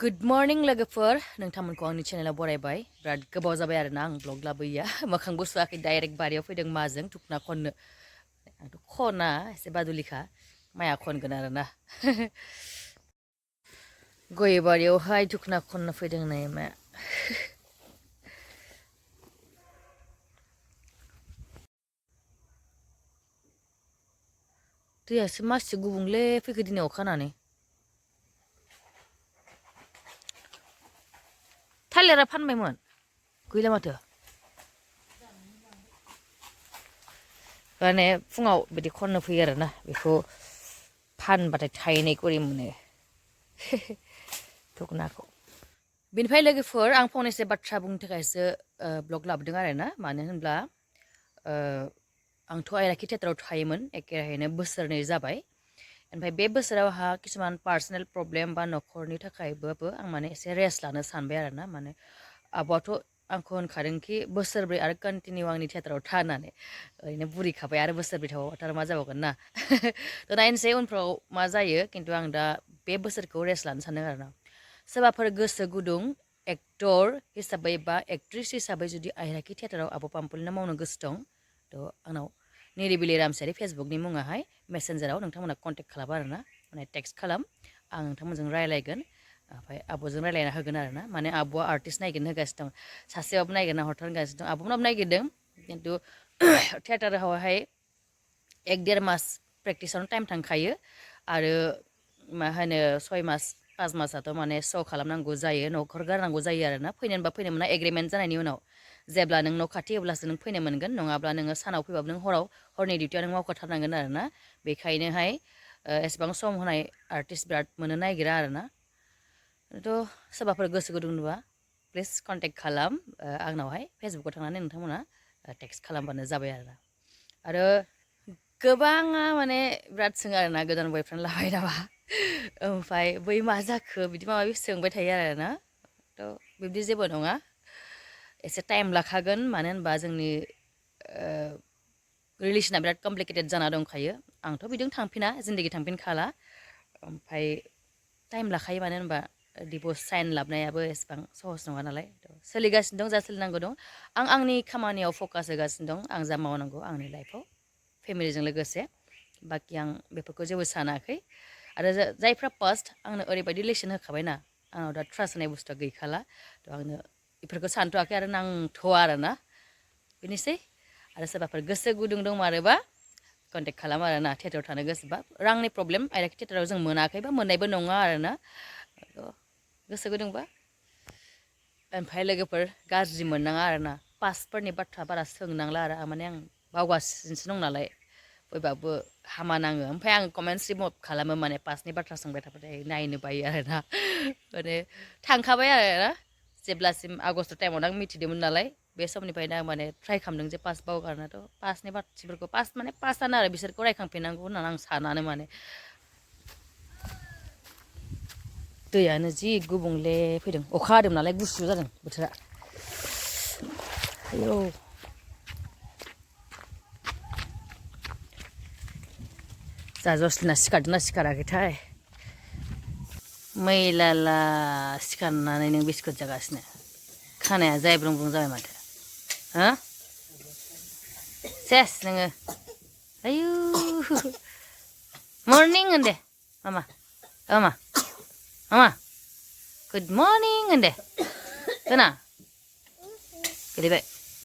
Good morning लोगोफोर नोंथांमोनखौ आंनि चेनेलाव बरायबाय बिराद गोबाव जाबाय आरोना आं ब्लग लाबोयैया मोखांबो सुवाखै डाइरेक्ट बारियाव फैदों माजों थुखना खननो आंथ' खना एसे बादुलिखा माया खनगोन आरोना गय बारियावहाय थुखना खननो फैदों होननाय माया दैयासो मासि गुबुंले फैखो दिनै अखा हानानै थालिरा फानबायमोन गैला माथो माने फुङाव बिदि खननो फैयो आरोना बेखौ फानबाथाय थायनै करि मोनो थुखनाखौ बेनिफ्राय लोगोफोर आं फंनैसो बाथ्रा बुंनो थाखायसो ब्लग लाबोदों आरोना मानो होनब्ला आंथ' आइराखि थियेटाराव थायोमोन एकेराहेनो बोसोरनै जाबाय ओमफ्राय बे बोसोरावहा किसुमान पार्सनेल प्रब्लेम बा न'खरनि थाखायबाबो आं माने एसे रेस्ट लानो सानबाय आरोना माने आब'आथ' आंखौ होनखादोंखि बोसोरब्रै आरो कन्टिनिउ आंनि थियेटाराव था होननानै ओरैनो बुरिखाबाय आरो बोसोरब्रै थाबाथ' आरो मा जाबावगोन ना थ' नायनोसै उनफ्राव मा जायो खिन्थु आं दा बे बोसोरखौ रेस्ट लानो सानदों आरोना सोरबाफोर गोसो गुदुं एक्टर हिसाबै बा एक्ट्रिस हिसाबै जुदि आइराखि थियेटाराव आब' पाम्पुलिनो मावनो गोसो दं थ' आंनाव निरिबिलि रामचियारि फेसबुकनि मुङाहाय मेसेन्जाराव नोंथांमोना कन्टेक्ट खालाम आरोना माने टेक्स्ट खालाम आं नोंथांमोनजों रायलायगोन ओमफ्राय आब'जों रायलायना होगोन आरोना माने आब'आ आर्टिस्ट नागिरनो होगासिनो दं सासेबाबो नागिरना हरथारगासिनो दं आब'मोनाबो नागिरदों खिन्थु थियेटारावहाय 1-1.5 मास प्रेक्टिसावनो टाइम थांखायो आरो मा होनो 6 मास 5 मासाथ' माने श' खालामनांगौ जायो न'खर गारनांगौ जायो आरोना फैनो होनबा फैनो मोना एग्रिमेन्ट जानायनि उनाव जेब्ला नों न' खाथि अब्लासो नों फैनो मोनगोन नङाब्ला नोङो सानाव फैबाबो नों हरनि डिउटियाव नों मावखाथारनांगोन आरोना बेखायनोहाय एसेबां सम होनाय आर्टिस्ट बिराद मोननो नागिरा आरोना थ' सोरबाफोर गोसो गुदुं नुबा प्लिज कन्टेक्ट खालाम आंनावहाय फेसबुकाव थांनानै नोंथांमोना टेक्स्ट खालामबानो जाबाय आरो गोबाङा माने बिराद सोङो आरोना गोदान बयफ्रेन्ड लाबाय नामा ओमफ्राय बै मा जाखो बिदि माबा माबि सोंबाय थायो आरोना थ' बिब्दि जेबो नङा एसे टाइम लाखागोन मानो होनबा जोंनि रिलेसना बिराद कमप्लिकेटेड जाना दंखायो आंथ' बिदिनो थांफिना जिन्दगि थांफिनखाला ओमफ्राय टाइम लाखायो मानो होनबा डिभर्स साइन लाबोनायाबो एसेबां सहस नङा नालाय सोलिगासिनो दं जा सोलिनांगौ दं आं आंनि खामानियाव फकास होगासिनो दं आं जा मावनांगौ आंनि लाइफआव फेमिलिजों लोगोसे बाखि आं बेफोरखौ जेबो सानाखै आरो जायफ्रा फार्स्ट आंनो ओरैबायदि लेसन होखाबायना आंनाव दा ट्रास्ट होनाय बुस्थुआ गैखाला थ' आंनो बेफोरखौ सानथ'वाखै आरो नांथ'वा आरोना बेनोसै आरो सोरबाफोर गोसो गुदुं दंमारोबा कन्टेक्ट खालाम आरोना थियेटाराव थानो गोसोबा रांनि प्रब्लेम आइराखि थियेटाराव जों मोनाखैबा मोननायबो नङा आरोना गोसो गुदुंबा ओमफ्राय लोगोफोर गाज्रि मोननाङा आरोना पासफोरनि बाथ्रा बारा सोंनांला आरो माने आं बावगासिनोसो दं नालाय बयबाबो हामा नाङो ओमफ्राय आं कमेन्टस रिमुभ खालामो माने पासनि बाथ्रा सोंबाय थाबाथाय नायनो बायो आरोना माने थांखाबाय आरोना जेब्लासिम आगस्ट टाइमावनो आं मिथिदोंमोन नालाय बे समनिफ्रायनो आं माने ट्राइ खालामदों जे पास बावगारनोथ' पासनि बाथ्राफोरखौ पास माने पासआनो आरो बिसोरखौ रायखांफिननांगौ होननानै आं सानानो माने दैयानो जि गुबुंले फैदों अखा हादों नालाय गुसु जादों बोथोरा आयौ जा जसलिना सिखारदोंना सिखाराखैथाय मैलाला सिखारनानै नों बिस्कुट जागासिनो खानाया जायब्रुं ब्रुं जाबाय माथो हो सेस नोङो आयु मर्निं होन दे मामा मामा मामा गुड मर्निं होन दे खोना गोलैबाय